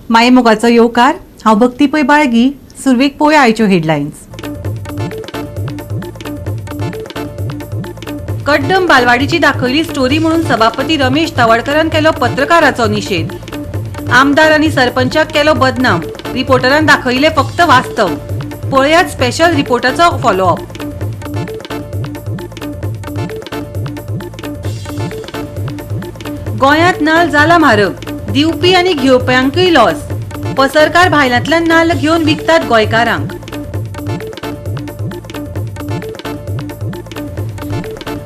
मायेमोगाचो येवकार. हांव भक्ती पै बाळगी. सुरवेक पळोवया आयच्यो हेडलायन्स. कड्डम बालवाडीची दाखयली स्टोरी म्हणून सभापती रमेश तवडकरान केलो पत्रकाराचो निशेध. आमदार आनी सरपंचाक केलो बदनाम. रिपोर्टरान दाखयले फक्त वास्तव. पळयात स्पेशल रिपोर्टाचो फॉलोअप. गोंयांत नाल जाला म्हारग, दिवपी आनी घेवप्यांकय लॉस. पसरकार भायल्यांतल्यान नाल्ल घेवन विकतात गोंयकारांक.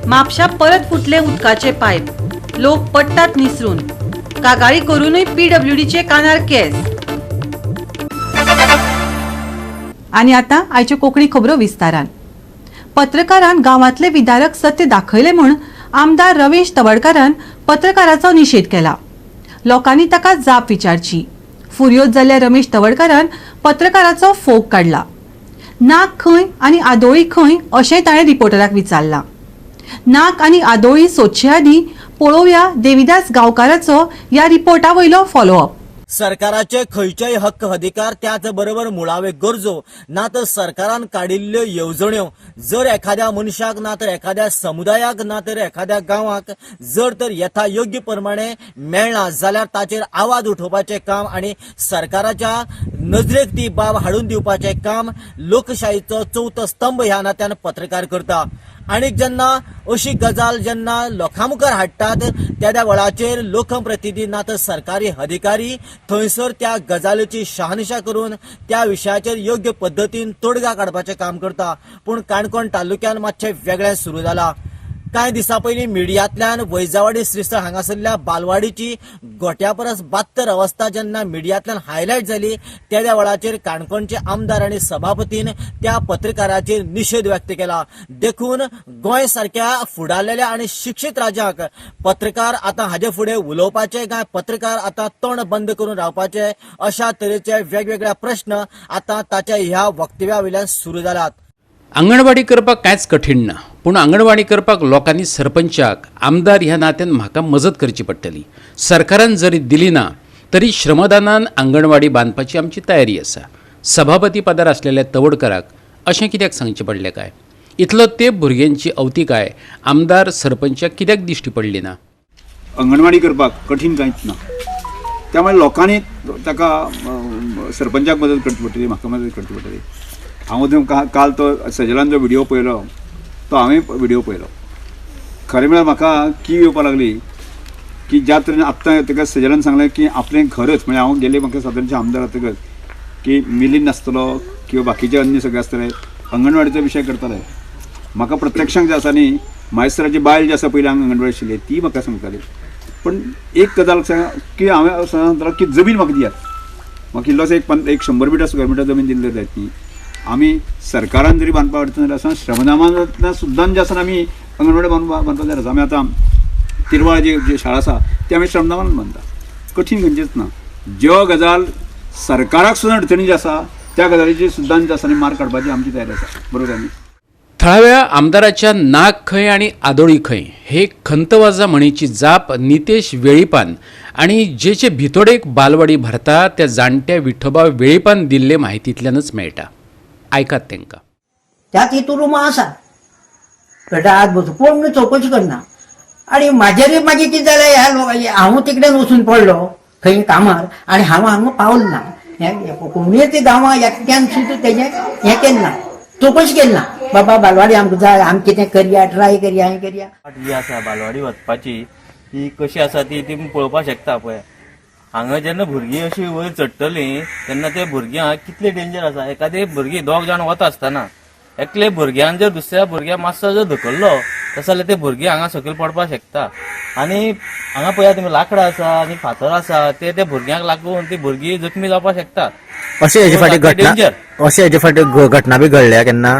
म्हापशा परत फुटले उदकाचे पायप, लोक पडटात निसरून. कागाळी करूनय पीडब्ल्यूडीचे कानार केस. आनी आतां आयच्यो कोंकणी खबरो विस्तारान. पत्रकारान गांवांतले विदारक सत्य दाखयले म्हूण आमदार रमेश तवडकारान पत्रकाराचो निशेध केला. लोकांनी ताका जाप विचारची. फुर्योज जाल्ल्या रमेश तवडकारान पत्रकाराचो फोग काडला. नाक खंय आनी आदोळी खंय अशें ताणें रिपोर्टराक विचारलां. नाक आनी आदोळी सोदचे आदीं पळोवया देविदास गांवकाराचो ह्या रिपोर्टा वयलो फॉलोअप. सरकाराचे खंयचेय हक्क अधिकार त्याच बरोबर मुळावे गरजो ना तर सरकारान काडिल्ल्यो येवजण्यो जर एखाद्या मनशाक ना तर एखाद्या समुदायाक ना तर एखाद्या गांवाक जर तर यथा योग्य प्रमाणे मेळना जाल्यार ताचेर आवाज उठोवपाचें काम आनी सरकाराच्या नजरेक ती बाब हाडून दिवपाचें काम लोकशाहीचो चवथो स्तंभ ह्या नात्यान पत्रकार करता. आनी जेन्ना अशी गजाल जेन्ना लोकां मुखार हाडटात तेद्या वेळाचेर लोकप्रतिनिधी ना तर सरकारी अधिकारी थंयसर त्या गजालीची शहानिशा करून त्या विशयाचेर योग्य पद्दतीन तोडगा काडपाचें काम करता. पूण काणकोण तालुक्यान मातशें वेगळें सुरू जाला. कांय दिसां पयलीं मिडियांतल्यान वैजावाडी श्रीस्थळ हांगासरल्या बालवाडीची गोट्या परस बात्तर अवस्था जेन्ना मिडियांतल्यान हायलायट जाली तेद्या वेळाचेर काणकोणचे आमदार आनी सभापतीन त्या पत्रकाराचेर निशेध व्यक्त केला. देखून गोंय सारक्या फुडारलेल्या आनी शिक्षीत राज्याक पत्रकार आतां हाजे फुडें उलोवपाचे काय पत्रकार आतां तोंड बंद करून रावपाचे अशा तरेचे वेगवेगळे प्रश्न आतां ताच्या ह्या वक्तव्या वयल्यान सुरू जाल्यात. आंगणवाडी करपाक कांयच कठीण ना, पूण आंगणवाडी करपाक लोकांनी सरपंचाक आमदार ह्या नात्यान म्हाका मजत करची पडटली. सरकारान जरी दिली ना तरी श्रमदानान आंगणवाडी बांदपाची आमची तयारी आसा. सभापती पदार आसलेल्या तवडकराक अशें कित्याक सांगचें पडलें काय? इतलो तेंप भुरग्यांची अवतिकाय आमदार सरपंचाक कित्याक दिश्टी पडली ना? अंगणवाडी करपाक कठीण कांयच ना, त्यामुळे लोकांनी ताका सरपंचाक मदत करची पडटली, म्हाका मदत करची पडटली. हांव काल तो सजलान जो व्हिडिओ पळयलो तो हांवें व्हिडिओ पळयलो. खरें म्हळ्यार म्हाका कीव येवपाक लागली की ज्या तरेन आत्तां ताका सजलान सांगलें की आपलें घरच, म्हणजे हांव गेले म्हाका सादारणचे आमदार जातकच की मिलीन नासतलो किंवा बाकीचे अन्य सगळे आसतले, अंगणवाडीचो विशय करताले. म्हाका प्रत्यक्षांत जे आसा न्ही, मायसराची बायल जी आसा पयलीं हांगा अंगणवाडी आशिल्ली ती म्हाका सांगताली. पण एक गजाल की हांवें सांगतालो की जमीन म्हाका दियात, म्हाका इल्लोसो एक 100 मिटर स्क्वेअर मिटर जमीन दिल्ली जायत न्ही. आमी सरकारान जरी बांदपाक अडचण जाल्यार आसा, श्रमदानांतल्यान सुद्दां जे आसा आमी अंगणवाडी बांदपाक जाय आसा. आमी आतां तिरवाळ जी शाळा आसा ती आमी श्रमदानान बांदता. कठीण खंयचेच ना. ज्यो गजाल सरकाराक सुद्दां अडचणी जी आसा त्या गजालीची सुद्दां जे आसा मार्ग काडपाची आमची तयारी आसा. बरोबर न्ही? थळाव्या आमदाराच्या नाक खंय आनी आदोळी खंय हे खंतवाजा म्हणीची जाप नितेश वेळीपान आनी जेचे भितोडेक बालवाडी भरता त्या जाणट्या विठोबा वेळीपान दिल्ले म्हायतींतल्यानच मेळटा. आयकात तांकां. त्यात हितून रुमां आसा कळटा. आज बसून कोण चवकशी करना. आनी म्हाजेरूय मागीर कितें जालें, ह्या लोक हांव तिकडेन वचून पडलो खंय कामार आनी हांव हांगा पावल ना. कोणूय ते गांवां एकट्यान सुद्दां तेजें हें केलें ना, चवकशी केली ना. बाबा बालवाडी आमकां जाय, आमी कितें करया, ट्राय करया, हें करया. जी आसा बालवाडी वचपाची ती कशी आसा ती तुमी पळोवपाक शकता. पळय हांगा जेन्ना भुरगीं अशी वयर चडटलीं तेन्ना ते भुरग्यांक कितले डेंजर आसा. एखादे भुरगीं दोग जाण वता आसतना एकले भुरग्यान जर दुसऱ्या भुरग्याक मातसो जर धुकल्लो तसो जाल्यार ते भुरगीं हांगा सकयल पडपाक शकता. आनी हांगा पळयात तुमी लाकडां आसा आनी फातर आसा, ते त्या भुरग्यांक लागून ती भुरगीं जखमी जावपाक शकता. अशें हेजे फाटी घटना डेंजर. अशें हेजे फाटी घटना बी घडल्या केन्ना?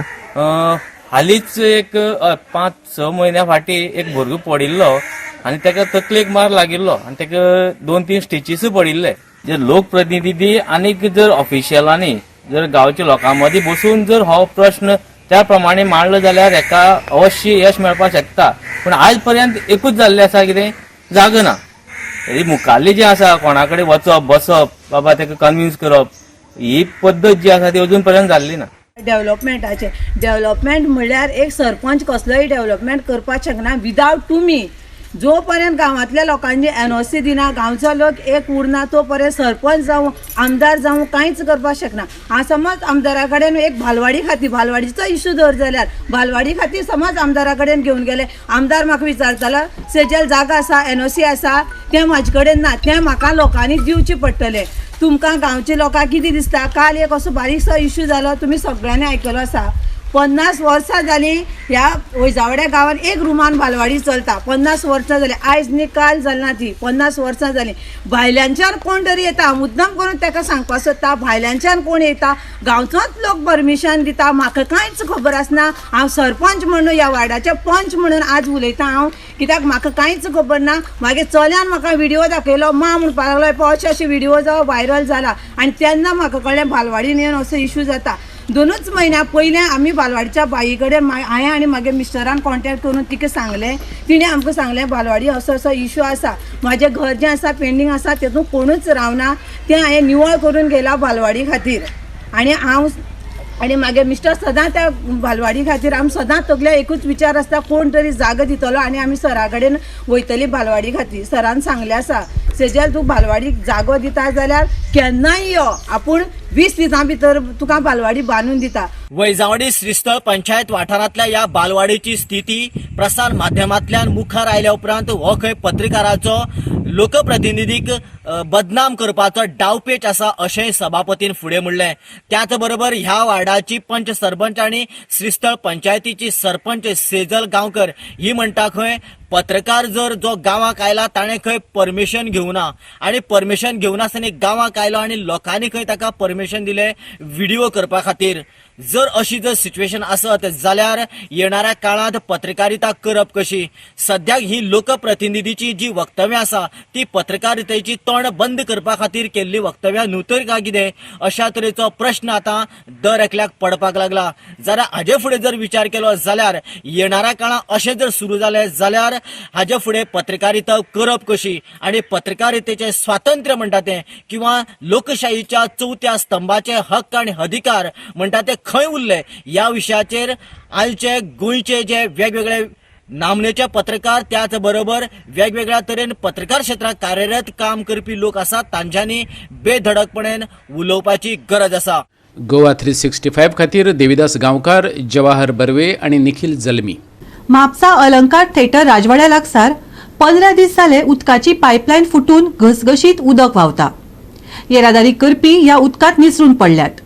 हालींच एक 5-6 म्हयन्या फाटीं एक भुरगो पडिल्लो आनी ताका तकलेक मार लागिल्लो आनी ताका 2-3 स्टिचीसूय पडिल्ले. जे लोकप्रतिनिधी आनीक जर ऑफिशियलांनी जर गांवच्या लोकां मदीं बसून जर हो प्रश्न त्या प्रमाणे मांडलो जाल्यार हेका अवश्य यश मेळपाक शकता. पूण आयज पर्यंत एकूच जाल्लें आसा, कितें जागो ना. मुखाल्ली जे आसा कोणा कडेन वचप बसप बाबा ताका कन्विन्स करप ही पद्दत जी आसा ती अजून पर्यंत जाल्ली ना. डेव्हलपमेंटाचे डेव्हलपमेंट म्हणल्यार एक सरपंच कसलोय डेव्हलपमेंट करपाक शकना विदावट तुमी. जो पर्यंत गांवांतल्या लोकांनी एनओसी दिना, गांवचो लोक एक उरना, तो पर्यंत सरपंच जावं आमदार जावं कांयच करपाक शकना. हांव समज आमदारा कडेन एक बालवाडी खातीर, बालवाडीचो इशू धर जाल्यार बालवाडी खातीर समज आमदारा कडेन घेवन गेले, आमदार म्हाका विचारतालो सेजल जागा आसा, एनओसी आसा, तें म्हाजे कडेन ना, तें म्हाका लोकांनी दिवचें पडटलें. तुमकां गांवच्या लोकांक कितें दिसता? काल एक असो बारीकसो इशू जालो, तुमी सगळ्यांनी आयकलो आसा. 50 वर्सां जालीं ह्या वैजावड्या गांवांत एक रुमान बालवाडी चलता. 50 वर्सां जालीं, आयज न्ही काल जाली ना ती, 50 वर्सां जालीं. भायल्यांच्यान कोण तरी येता, मुद्दम करून ताका सांगपाक सोदता, भायल्यांच्यान कोण येता, गांवचोच लोक परमिशन दिता, म्हाका कांयच खबर आसना. हांव सरपंच म्हणून ह्या वार्डाचे पंच म्हणून आज उलयतां हांव, कित्याक म्हाका कांयच खबर ना. मागीर चल्यान म्हाका व्हिडिओ दाखयलो, मां म्हणपाक लागलो पळय अशें अशें व्हिडिओ जो व्हायरल जाला, आनी तेन्ना म्हाका कळ्ळें बालवाडीन येवन असो इशू जाता. 2 म्हयन्या पयलें आमी बालवाडीच्या बाई कडेन हांवें आनी मागीर मिस्टरान कॉन्टेक्ट करून तिका सांगलें, तिणें आमकां सांगलें बालवाडी असो असो इशू आसा, म्हाजें घर जें आसा पेंडींग आसा तेतून कोणूच रावना, तें हांवें निवळ करून गेलां बालवाडी खातीर. आनी हांव आनी मागीर मिस्टर सदां त्या बालवाडी खातीर आमी सदां तकल्या एकूच विचार आसता, कोण तरी जागो दितलो आनी आमी सरा कडेन वयतली बालवाडी खातीर. सरान सांगलें आसा, सेजल तूं बालवाडीक जागो दिता जाल्यार केन्नाय यो, आपूण 20 दिसां भितर तुका बालवाडी बांदून दिता. वैजावडी श्रीस्थळ पंचायत वाठारांतल्या ह्या बालवाडीची स्थिती प्रसार माध्यमांतल्यान मुखार आयल्या उपरांत हो खंय पत्रकाराचो लोकप्रतिनिधीक बदनाम करपाचो डावपेच आसा अशेंय सभापतीन फुडें म्हणलें. त्याच बरोबर ह्या वार्डाची पंच सरपंच आनी श्रीस्थळ पंचायतीची सरपंच सेजल गांवकर ही म्हणटा खंय पत्रकार जर जो गांवाक आयला ताणें खंय परमिशन घेवना आनी परमिशन घेवनासतना गांवाक आयलो आनी लोकांनी खंय ताका परमिशन दिलें व्हिडिओ करपा खातीर. जर अशी जर सिच्युएशन आसत जाल्यार येणाऱ्या काळांत पत्रकारिता करप कशी? सद्याक ही लोकप्रतिनिधीची जी वक्तव्यां आसा ती पत्रकारितेची तोंड बंद करपा खातीर केल्ली वक्तव्यां न्हू तर काय कितें अशा तरेचो प्रश्न आतां दर एकल्याक पडपाक लागला. जाल्यार हाजे फुडें जर विचार केलो जाल्यार येणाऱ्या काळांत अशें जर सुरू जालें जाल्यार हाजे फुडें पत्रकारिता करप कशी आनी पत्रकारितेचें स्वातंत्र्य म्हणटा तें किंवा लोकशाहीच्या चवथ्या स्तंभाचे हक्क आनी अधिकार म्हणटा ते खंय उरले ह्या विशयाचेर आयचे गोंयचे जे वेगवेगळे नामनेचे पत्रकार त्याच बरोबर वेगवेगळ्या तरेन पत्रकार क्षेत्रांत कार्यरत काम करपी लोक आसात तांच्यांनी बेधडकपणान उलोवपाची गरज आसा. गोवा 365 खातीर देविदास गांवकार, जवाहर बर्वे आनी निखील जल्मी. म्हापसा अलंकार थेटर राजवाड्या लागसार 15 दीस जाले उदकाची पायपलायन फुटून घसघशीत उदक व्हांवता. येरादारी करपी ह्या उदकांत निसरून पडल्यात.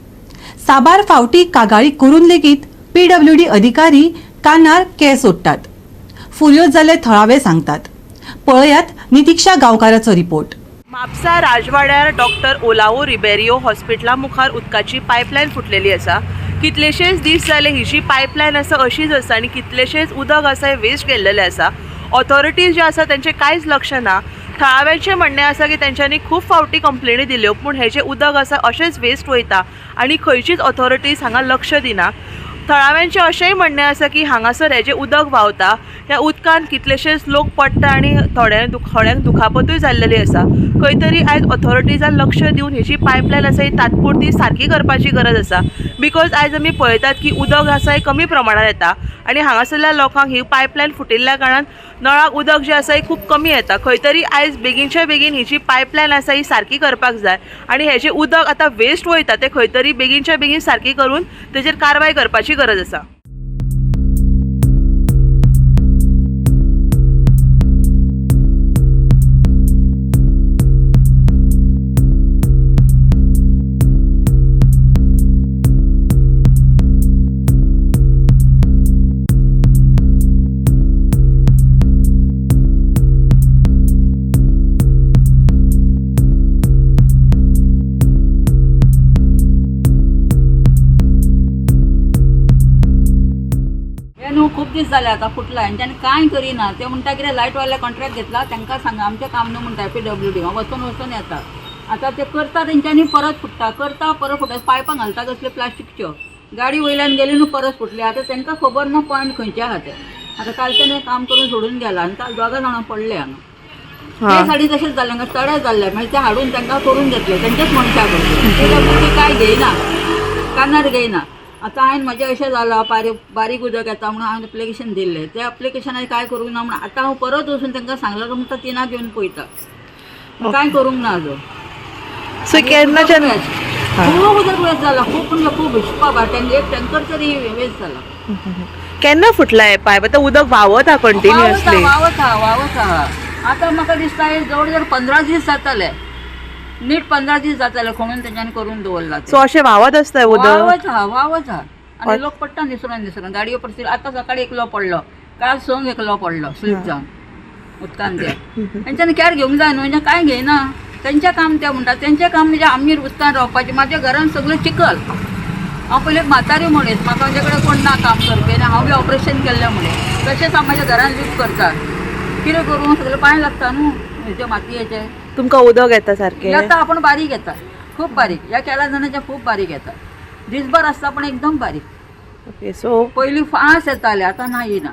साबार फावटी कागाळी करून लेगीत पीडब्ल्यूडी अधिकारी कानार केंस ओडटात. फुर्योज जाल्ले थळावे सांगतात. पळयात नितिक्षा गांवकाराचो रिपोर्ट. म्हापसा राजवाड्यार डॉक्टर ओलावो रिबेरियो हॉस्पिटला मुखार उदकाची पायपलायन फुटलेली आसा. कितलेशेच दीस जाले ही जी पायपलायन आसा अशीच आसा आनी कितलेशेच उदक आसा हें वेस्ट गेल्लेलें आसा. ऑथॉरिटीज जे आसा तेंचें कांयच लक्ष ना. थळाव्यांचें म्हणणें आसा की तेंच्यांनी खूब फावटी कंप्लेनी दिल्यो पूण हें जें उदक आसा अशेंच वेस्ट वयता आनी खंयचीच ऑथॉरिटीज हांगा लक्ष दिना. थळाव्यांचें अशेंय म्हणणें आसा की हांगासर हें जें उदक व्हांवता ह्या उदकान कितलेशेच लोक पडटा आनी थोड्यांक दुखापतूय जाल्लेली आसा. खंय तरी आयज ऑथॉरिटीजान लक्ष दिवन ही जी पायपलायन आसा ही तात्पुरती सारकी करपाची गरज आसा. Because आयज आमी पळयतात की उदक आसा हें कमी प्रमाणान येता आनी हांगासरल्या लोकांक ही पायपलायन फुटिल्ल्या कारणान नळाक उदक जें आसा हें खूब कमी येता. खंय तरी आयज बेगीनच्या बेगीन ही जी पायपलायन आसा ही सारकी करपाक जाय आनी हें जें उदक आतां वेस्ट वयता तें खंय तरी बेगीनच्या बेगीन सारकी करून तेजेर कारवाय करपाची गरज आसा. खूब दीस जाले आतां फुटला हेंच्यांनी कांय करिना. ते म्हणटा कितें लायटवाले कॉन्ट्रॅक्ट घेतला तांकां सांगा आमचें काम न्हू म्हणटा पीडब्ल्यूडी वचून वचून येता. आतां ते करता तेंच्यांनी परत फुट्टा, करता परत फुट्टा, पायपां घालता कसल्यो प्लास्टिकच्यो, गाडी वयल्यान गेली न्हू परत फुटली. आतां तांकां खबर ना पॉयंट खंयचे आहा ते. आतां कालच्यान हें काम करून सोडून गेला आनी काल दोगां जाणां पडले हांगा. हा. ते साडी तशेंच जालें, हांगा चडे जाल्ले, मागीर ते हाडून तांकां करून घेतले तेंच्याच मनशा कडसून. ते लोक कांय घेयना, कानार घेयना. आतां हांवें म्हजें अशें जालां, बारीक उदक येता म्हणून हांवें एप्लिकेशन दिल्लें, त्या एप्लिकेशनार कांय करूंक ना म्हणून आतां हांव परत वचून तांकां सांगलां, म्हणटा तिनाक येवन पळयता, कांय करूंक ना अजून. सो केन्नाच्यान? खूब उदक वेस्ट जाला, खूब म्हणजे खूब, हिशपाक एक टँकर तरी वेस्ट जाला. केन्ना फुटला हे पायप? आतां उदक व्हांवत हा कंटिन्युअसली. व्हांवत हा, व्हांवत हा. आतां म्हाका दिसता हे जवळ जवळ 15 दीस जातले, नीट 15 दीस जातले खणून तेंच्यांनी करून दवरला. सो अशें व्हांवत आसता उदक? व्हांवत हा, व्हांवत हा. आनी लोक पडटा निसरून निसरून गाडयो पडतील. आतां सकाळी एकलो पडलो, काल संग एकलो पडलो स्लीप जावन उदकान. ते तेंच्यांनी कॅर घेवंक जाय न्हू, तेंच्या कांय घेयना. तेंचें काम ते म्हणटा, तेंचें काम म्हणजे आमी उदकान रावपाचें. म्हाज्या घरान सगळें चिखल. हांव पयलीं म्हातारी मनीस, म्हाका म्हजे कडेन कोण ना काम करपी, आनी हांव बी ऑपरेशन केल्लें म्हणून तशेंच हांव म्हाज्या घरान लीव करता. कितें करूं, सगळें पांय लागता न्हू हेजे मातयेचे. तुमकां उदक येता सारकें? येता, पूण बारीक येता, खूब बारीक. ह्या केला जाणाचें खूब बारीक येता, दिसभर आसता पण एकदम बारीक. ओके, सो पयलीं फास्ट येतालें, आतां ना, येयना,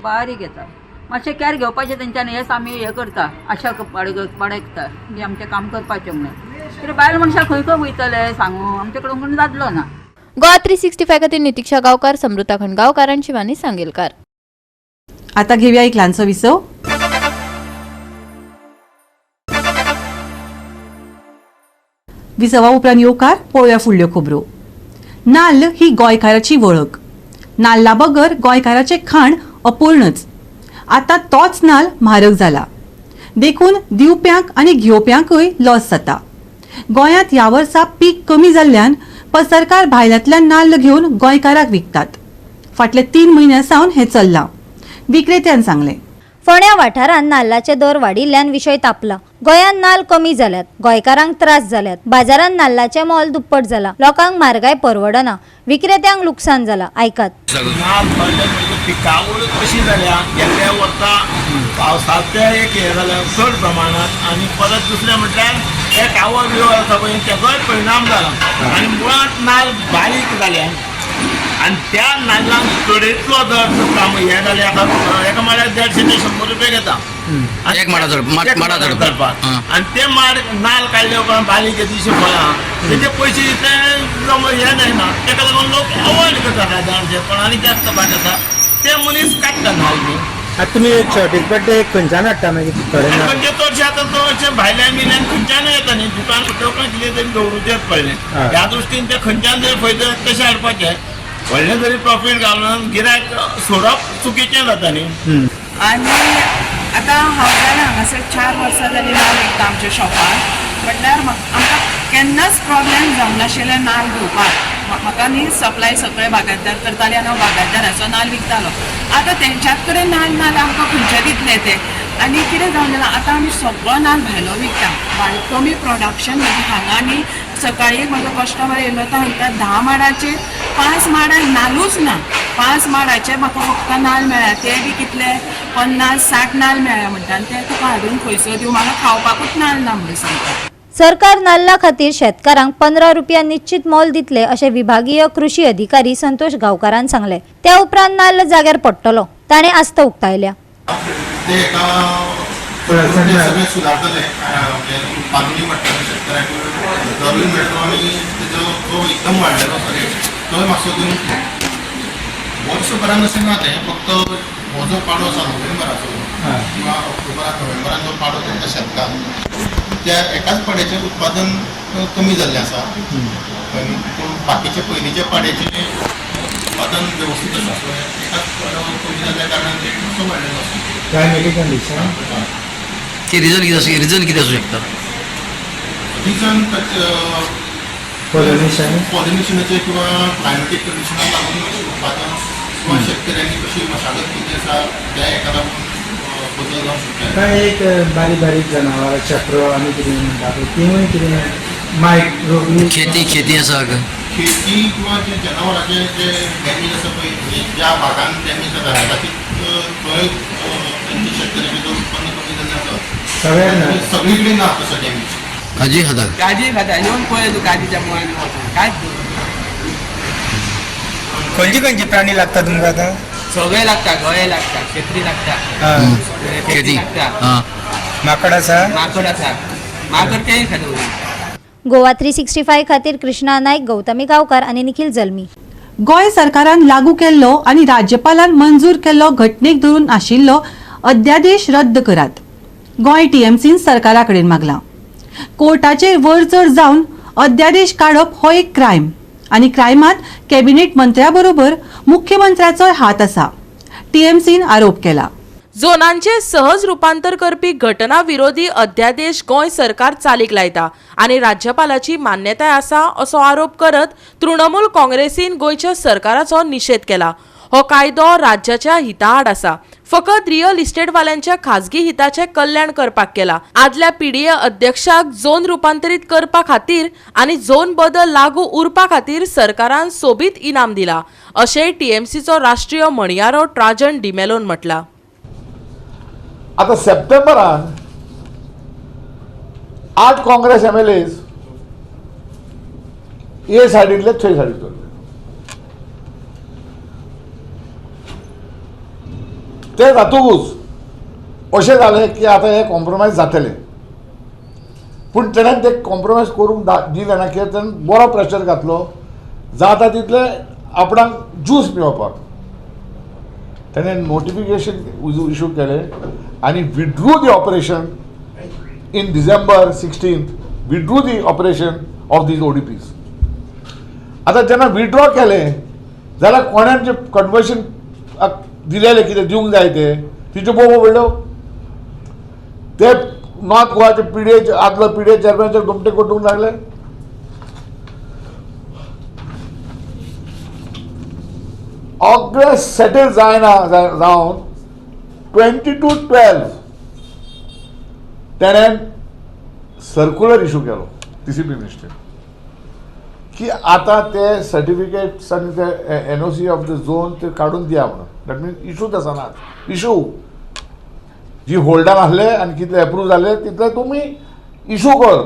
बारीक येता. मातशें कॅर घेवपाचें तेंच्यांनी, हेच आमी हें करता, आशा बाडयता की आमचें काम करपाचें म्हणून. कितें बायल मनशां खंय खंय वयतले सांगू, आमचे कडेन कोण जातलो ना. गोवा 365 खातीर नितीक्षा गांवकार, समृता खंडगांवकार आणि शिवानी सांगेलकार. आता घेऊया एक ल्हानसो विसव. विसवा उपरांत येवकार पळोवया फुडल्यो खबरो. नाल्ल ही गोंयकाराची वळख. नाल्ला बगर गोंयकाराचें खाण अपूर्णच. आतां तोच नाल्ल म्हारग जाला, देखून दिवप्यांक आनी घेवप्यांकूय लॉस जाता. गोंयांत ह्या वर्सा पीक कमी जाल्ल्यान पसरकार भायल्यांतल्यान नाल्ल घेवन गोंयकाराक विकतात. फाटले 3 म्हयन्यां सावन हें चल्लां, विक्रेत्यान सांगलें. फोंड्या वाठारांत नाल्लाचे दर वाडिल्ल्यान विशय तापला. गोंयांत नाल्ल कमी जाल्यात, गोंयकारांक त्रास जाल्यात. बाजारांत नाल्लाचें मोल दुप्पट जाला, लोकांक म्हारगाय परवडना, विक्रेत्यांक लुकसाण जाला. आयकात. पिकावळ कशी जाल्या गेल्ल्या वर्सा पावसाचे एक हें जालें चड प्रमाणांत, आनी परत दुसरें म्हटल्यार हे टावर बिवर आसा पळय तेजोय परिणाम जाला, आनी मुळांत नाल्ल बारीक जाल्या आनी त्या नाल्लांक चडयतलो दर हें जालें. आतां एका माड्याक 150 ते 100 रुपया घेता एक माडा धरपाक, आनी ते माड नाल्ल काडले उपरांत बारीक येदीशी फळां तेजे पयशे इतले हें जायना, तेका लागून लोक अवॉयड करता. सादारणशे कोणाली जास्त भाट आसा ते मनीस काडटा नाल्ल बी. आतां तुमी शॉर्टेज पडटा खंयच्यान हाडटा मागीर थोडे? खंयचे चडशे आतां चडशे भायल्यान बिल्यान खंयच्यानूय येता न्ही, दुकान लोकांक कितें तरी दवरूचेंच पडलें. ह्या दृश्टीन ते खंयच्यान जरी पयशे तशें हाडपाचे, व्हडलें जरी प्रॉफीट घालून गिरायक सोडप चुकीचें जाता न्ही. आनी आतां हांव जाणां हांगासर 4 वर्सां जालीं नाल्ल विकता आमच्या शॉपार, म्हटल्यार आमकां केन्नाच प्रॉब्लेम जावंक नाशिल्लें नाल्ल घेवपाक. म्हाका न्ही सप्लाय सगळे बागायतदार करताले आनी हांव बागायतदाराचो नाल्ल विकतालो. आतां तेंच्याच कडेन नाल्ल नाल्यार आमकां खंयचे दितले ते? आनी कितें जावन जालां आतां आमी सगळो नाल्ल भायलो विकता, कमी प्रोडक्शन. म्हणजे हांगा न्ही सकाळी एक म्हजो कस्टमर येयलो तो म्हणटा 10 माडाचेर 5 माडाक नाल्लूच ना, 5 माडाचे म्हाका फक्त नाल्ल मेळ्ळा, ते बी कितले 50-60 नाल्ल मेळ्ळा म्हणटा, आनी ते तुका हाडून खंयसर दिवं, म्हाका खावपाकूच नाल्ल ना म्हणून सांगता. सरकार नाल्ला खातीर शेतकारांक 15 रुपया निश्चित मोल दितले अशें विभागीय कृषी अधिकारी संतोष गांवकारान सांगलें. त्या उपरांत नाल्ल जाग्यार पडटलो, ताणें आस्त उक्तायल्या. ते एका सगळें सुदारतले, उत्पादनूय वाडटलें, शेतकऱ्यांक दरूय मेळटलो आनी तेजो जो एकदम वाडलेलो आसा रेट तोय मातसो दिवन वर्सभरान अशें ना, तें फक्त हो जो पाडो आसा नोव्हेंबराचो किंवा ऑक्टोबराक नोव्हेंबरान जो पाडो तेंच्या शेतकार त्या एकाच पाड्याचें उत्पादन कमी जाल्लें आसा, पूण बाकीचे पयलींच्या पाड्याचें उत्पादन वेवस्थीत आसा. सो एकाच पाडो कमी जाल्ल्या कारणान रेट मातसो वाडलेलो आसा. क्लायमेटीक कंडिशन ते रिजन कितें आसूं, रिजन कितें आसूं शकता? रिजन पॉलिनेशन, पॉलिनेशनाचें किंवा क्लायमेटीक कंडिशनाक लागून उत्पादन किंवा शेतकऱ्यांनी कशी मशागत केली आसा त्या हेका लागून बदल जावंक शकता. काय एक बारीक बारीक जनावरां चक्र आनी कितें म्हणटा पळय तिवूय कितें मायक रोग खेती खेती आसा, शेती किंवा जे जनावरांचे जे डॅमेज आसा पळय, ज्या भागान डॅमेज जाता ताची थंय तेंचे शेतकऱ्यांचे जो उत्पन्न कमी जाल्लें आसा सगळी कडेन ना तसो डॅमेज. काजी खाता, काजी खाता येवन पळय तूं काजीच्या मुळान वचून कांयच. खंयचे खंयचे प्राणी लागता तुमकां आतां? सगळे लागता, गळे लागता, शेत्री लागता, खेती लागता, माकड आसा. माकड आसा, माकड तेय खाता. गोवा 365 खातीर कृष्णा नायक, गौतमी गांवकार आनी निखिल जल्मी. गोंय सरकारान लागू केल्लो आनी राज्यपालान मंजूर केल्लो घटनेक धरून आशिल्लो अध्यादेश रद्द करात, गोंय टीएमसीन सरकारा कडेन मागलां. कोर्टाचेर वरचड जावन अध्यादेश काडप हो एक क्रायम आनी क्रायमांत कॅबिनेट मंत्र्या बरोबर मुख्यमंत्र्याचोय हात आसा, टीएमसीन आरोप केला. झोनांचे सहज रुपांतर करपी घटना विरोधी अध्यादेश गोंय सरकार चालीक लायता आनी राज्यपालाची मान्यताय आसा असो आरोप करत तृणमूल काँग्रेसीन गोंयच्या सरकाराचो निशेध केला. हो कायदो राज्याच्या हिता आड आसा, फकत रियल इस्टेटवाल्यांच्या खाजगी हिताचें कल्याण करपाक केला. आदल्या पीडीए अध्यक्षाक झोन रुपांतरीत करपा खातीर आनी झोन बदल लागू उरपा खातीर सरकारान सोबीत इनाम दिला, अशेंय टीएमसीचो राष्ट्रीय म्हणयारो ट्राजन डिमेलोन म्हटला. आता सप्टेंबरान 8 काँग्रेस एमएलएज ए सायडींतले थंय सायडींतले ते जातकूच अशें जालें की आतां हे कॉम्प्रोमायज जातले, पूण तेणें ते कॉम्प्रोमायज करूंक दिलें ना, कित्याक तेणें बरो प्रेशर घातलो जाता तितले आपणाक ज्यूस मेळोवपाक. तेणें नोटिफिकेशन इशू केलें आनी withdrew the operation in December 16, withdrew the operation of these ODPs. आतां जेन्ना विड्रॉ केलें जाल्यार कोणान जें कन्वर्शन दिलेलें कितें दिवंक जाय तें तिच्यो बोबो पडल्यो. ते नॉर्थ गोवाचे पीडीए आदलो पीडीए चेअरमॅनाचे गोमटे कोटूंक लागले. ऑगस्ट सेटल जायना जावन 22/12 तेणें सर्कुलर इशू केलो टीसीपी मिनिस्ट्रीन की आतां ते सर्टिफिकेट्स आनी ते एनओसी ऑफ the zone ते काडून दिया म्हणून. That means इशूच आसनात, इशू जी होल्डान आसले आनी कितले एप्रूव जाले तितले तुमी इशू कर,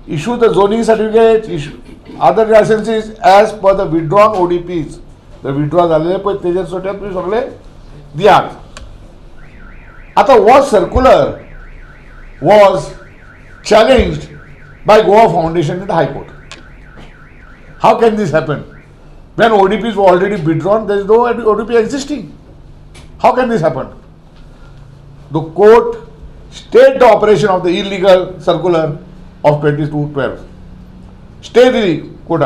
issue the zoning certificate, issue other licences as per the withdrawn ODPs. The withdraw जाल्ले पळय तेजेर सोट्यात तुमी सगळे दियात. आतां हो circular was challenged by Goa Foundation in the High Court. How can this happen? When ODPs were already withdrawn, there is no ODP existing. How can this happen? The court stayed the operation of the illegal circular of 22/12. Stayed the court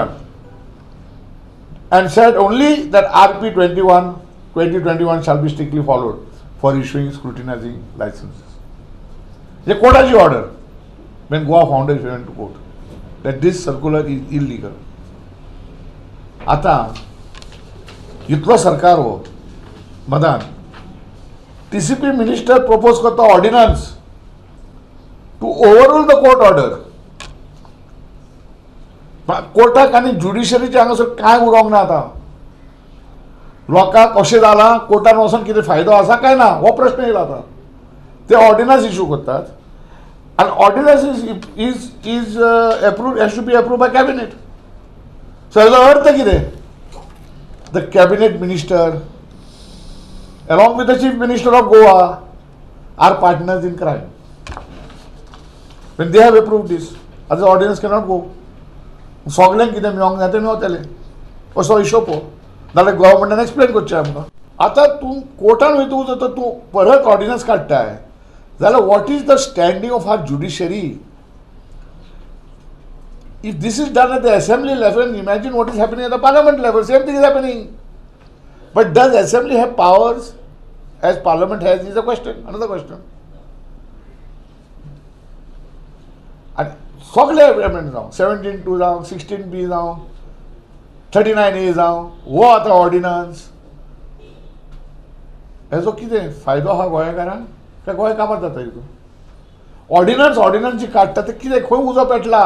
and said only that RP 21/2021 shall be strictly followed for issuing scrutinizing licenses. The court order when Goa Foundation went to court that this circular is illegal. आतां इतलो सरकार हो Madan TCP minister propose करता ordinance to overrule the court order. कोर्टाक आनी ज्युडिशरीचें हांगासर कांय उरोंक ना. आतां लोकांक अशें जालां कोर्टान वचोन कितें फायदो आसा काय ना हो प्रश्न येयला. आतां ते ऑर्डिनन्स इशू करतात आनी ordinance is is approve has to be approve by cabinet. So हेजो अर्थ कितें? The cabinet minister along with the chief minister of Goa are partners in crime. When they have approved this, other ordinance cannot go. सगल्यांक कितें मेळोंक जाय तें मेवतलें असो हिशोब हो. नाल्यार गव्हर्मेंटान एक्सप्लेन करचें आमकां. आतां तूं कोर्टान वयतकूच आतां तूं परत ऑर्डिनन्स काडटाय जाल्यार what is the standing of our judiciary? If this is done at the assembly level, imagine what is happening at the parliament level. Same thing is happening. But does assembly have powers as parliament has is a question, another question. आनी सगळे amendment जावं, 17(2) जावं, 16B जावं, 39A जावं, हो आतां ordnance हेजो कितें फायदो आहा गोंयकारांक काय गोंय काबार जाता हितून? ऑर्डिनन्स ऑर्डिनन्स जी काडटा ते कितें खंय उजो पेटला?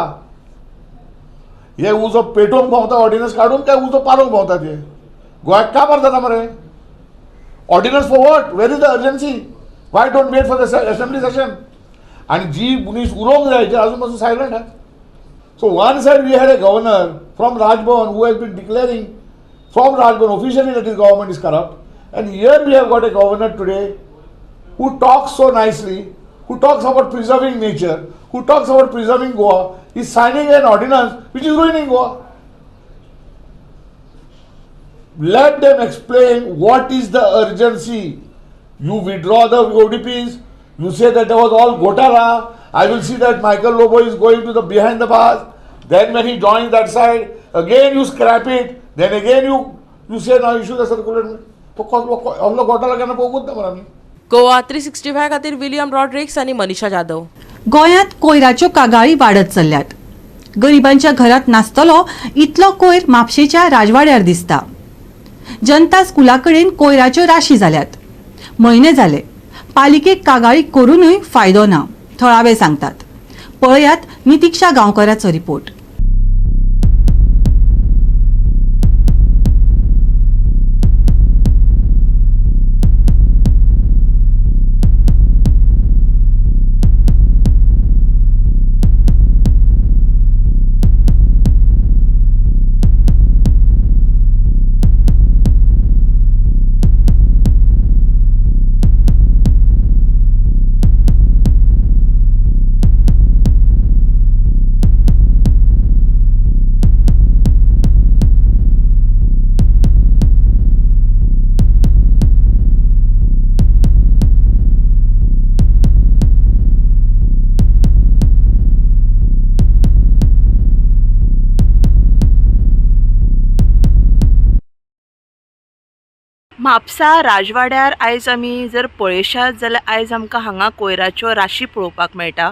हे उजो पेटोवंक भोंवता ऑर्डिनन्स काडून काय उजो पालोवंक भोंवता ते? गोंयाक काबार जाता मरे. Ordinance for what? Where is the urgency? Why don't wait for the assembly session? आनी जी मनीस उलोवंक जाय जे अजून पासून सायलंट आहा. So one side we had a governor from Raj Bhavan who has been declaring from Raj Bhavan officially that is government is corrupt, and here we have got a governor today who talks so nicely, who talks about preserving nature, who talks about preserving Goa, is signing an ordinance which is ruining Goa. Let them explain what is the urgency. You withdraw the ODPs, you say that there was all ghotala. I will see that Michael Lobo is going to the behind the bars. Then when he joins that side, again you scrap it. Then again you say now issue the circular. तो असलो घोटाळा केन्ना पळोवंकूच ना मरे आमी. गोवा 365 खातीर William Rodrigues आनी मनीषा जाधव. गोंयांत कोयराच्यो कागाळी वाडत चल्ल्यात. गरिबांच्या घरात नासतलो इतलो कोयर म्हापशेच्या राजवाड्यार दिसता. जनता स्कुला कडेन कोयराच्यो राशी जाल्यात. म्हयने जाले पालिकेक कागाळी करूनय फायदो ना, थळावे सांगतात. पळयात नितिक्षा गांवकराचो रिपोर्ट. म्हापसा राजवाड्यार आयज आमी जर पळयशात जाल्यार आयज आमकां हांगा कोयराच्यो राशी पळोवपाक मेळटा.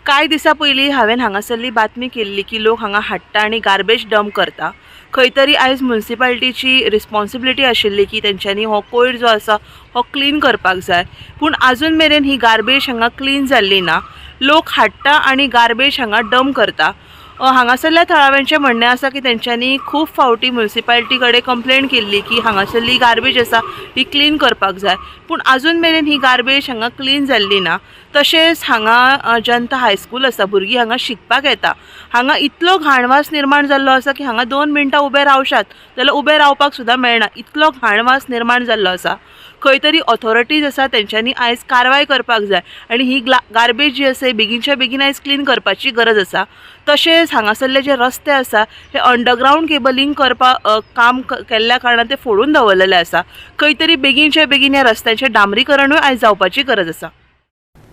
कांय दिसां पयलीं हांवें हांगासरली बातमी केल्ली की लोक हांगा हाडटा आनी गार्बेज डंप करता. खंय तरी आयज म्युनिसिपालिटीची रिस्पॉन्सिबिलिटी आशिल्ली की तेंच्यांनी हो कोयर जो आसा हो क्लीन करपाक जाय, पूण आजून मेरेन ही गार्बेज हांगा क्लीन जाल्ली ना. लोक हाडटा आनी गार्बेज हांगा डंप करता. हांगासरल्या थळाव्यांचें म्हणणें आसा की तेंच्यांनी खूब फावटी म्युनिसिपालिटी कडेन कंप्लेन केल्ली की हांगासरली गार्बेज आसा ही क्लीन करपाक जाय, पूण आजून मेरेन ही गार्बेज हांगा क्लीन जाल्ली ना. तशेंच हांगा जनता हायस्कूल आसा, भुरगीं हांगा शिकपाक येता. हांगा इतलो घाणवास निर्माण जाल्लो आसा की हांगा 2 मिनटां उबे रावशात जाल्यार उबे रावपाक सुद्दां मेळना, इतलो घाणवास निर्माण जाल्लो आसा. खंय तरी ऑथॉरिटीज आसा तेंच्यांनी आयज कारवाय करपाक जाय आनी ही गार्बेज जी आसा बेगीनच्या बेगीन आयज क्लीन करपाची गरज आसा. तशेंच हांगासरले जे रस्ते आसा हे अंडरग्रावंड केबलिंग करपाक काम केल्ल्या कारणान ते फोडून दवरलेले आसा. खंय तरी बेगीनच्या बेगीन ह्या रस्त्यांचें डांबरीकरणूय आयज जावपाची गरज आसा.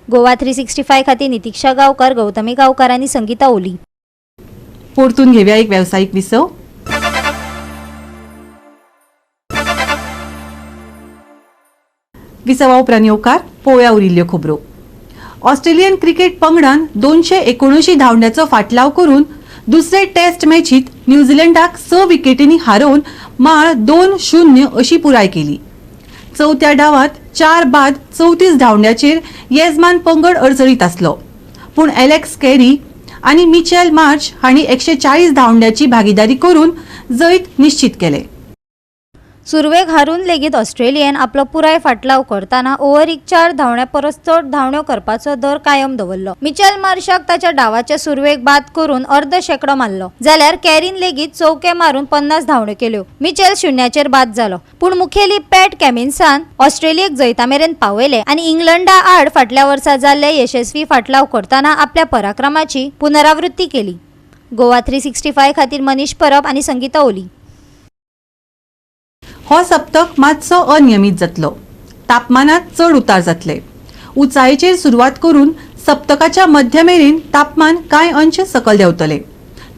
गोवा 365 खातीर नितिक्षा गांवकर, गौतमी गांवकर आनी संगीता ओली. परतून घेवया एक वेवसायीक विसव. विसवा उपरांत येवकार पळोवया उरिल्ल्यो खबरो. ऑस्ट्रेलियन क्रिकेट पंगडान 279 धांवड्याचो फाटलाव करून दुसरे टेस्ट मॅचीत न्यूझीलंडाक 6 विकेटींनी हारोवन माळ 2-0 अशी पुराय केली. चवथ्या डावात 4 बाद 34 धांवड्याचेर येजमान पंगड अडचणीत आसलो, पूण एलेक्स कॅरी आनी मिचेल मार्च हांणी 140 धांवड्याची भागीदारी करून जैत निश्चित केले. सुरवेक हारून लेगीत ऑस्ट्रेलियेन आपलो पुराय फाटलाव करतना ओव्हरीक 4 धांवड्या परस चड धांवड्यो करपाचो दर कायम दवरलो. मिचेल मार्शाक ताच्या डावाच्या सुरवेक बाद करून अर्द शेंकडो मारलो, जाल्यार कॅरीन लेगीत चौके मारून 50 धांवड्यो केल्यो. मिचेल 0 बाद जालो, पूण मुखेली पॅट कॅमिन्सान ऑस्ट्रेलियेक जैता मेरेन पावयले आनी इंग्लंडा आड फाटल्या वर्सा जाल्ले यशस्वी फाटलाव करतना आपल्या पराक्रमाची पुनरावृत्ती केली. गोवा 365 खातीर मनीष परब आनी संगीता ओली. हो सप्तक मातसो अनियमीत जातलो. तापमानात चड उतार जातले. उंचायेचेर सुरवात करून सप्तकाच्या मध्य मेरेन तापमान कांय अंश सकल देंवतले.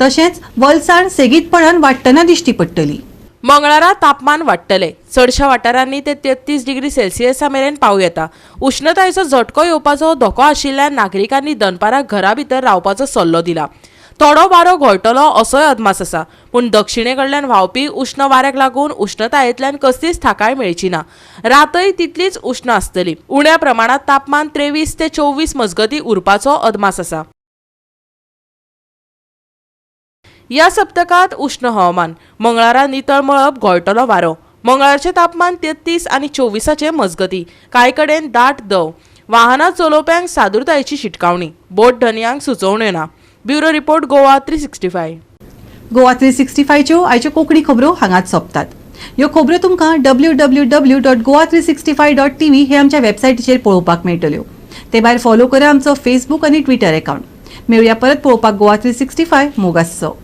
तशेंच वलसाण सेगीतपणान वाडटना दिश्टी पडटली. मंगळारा तापमान वाडटले. चडशा वाठारांनी ते 33 डिग्री सेल्सियसा मेरेन पावूं येता. उष्णतायेचो झटको येवपाचो धोको आशिल्ल्यान नागरिकांनी दनपारां घरा भितर रावपाचो सल्लो दिला. थोडो वारो घोळटलो असोय अदमास आसा, पूण दक्षिणे कडल्यान व्हांवपी उश्ण वाऱ्याक लागून उष्णतायेंतल्यान कसलीच थाकाय मेळची ना. रातय तितलीच उश्ण आसतली. उण्या प्रमाणांत तापमान 23 ते 24 मजगतीं उरपाचो अदमास आसा. ह्या सप्तकांत उश्ण हवामान. मंगळारा नितळ मळब, घोळटलो वारो. मंगळारचें तापमान 33 आनी 24 मजगतीं. कांय कडेन दाट दव. वाहनां चलोवप्यांक सादुरतायेची शिटकावणी. बोट धनयांक सुचोवण्यो ना. Bureau report, Goa 365. Goa 365च्यो आयच्यो कोंकणी खबरो हांगाच सोंपतात. ह्यो खबरो तुमकां www.goa365.tv हे आमच्या वेबसायटीचेर पळोवपाक मेळटल्यो. ते भायर फॉलो करा आमचो फेसबूक आनी ट्विटर अकाउंट. मेळुया परत पळोवपाक गोवा 365 मोगासचो.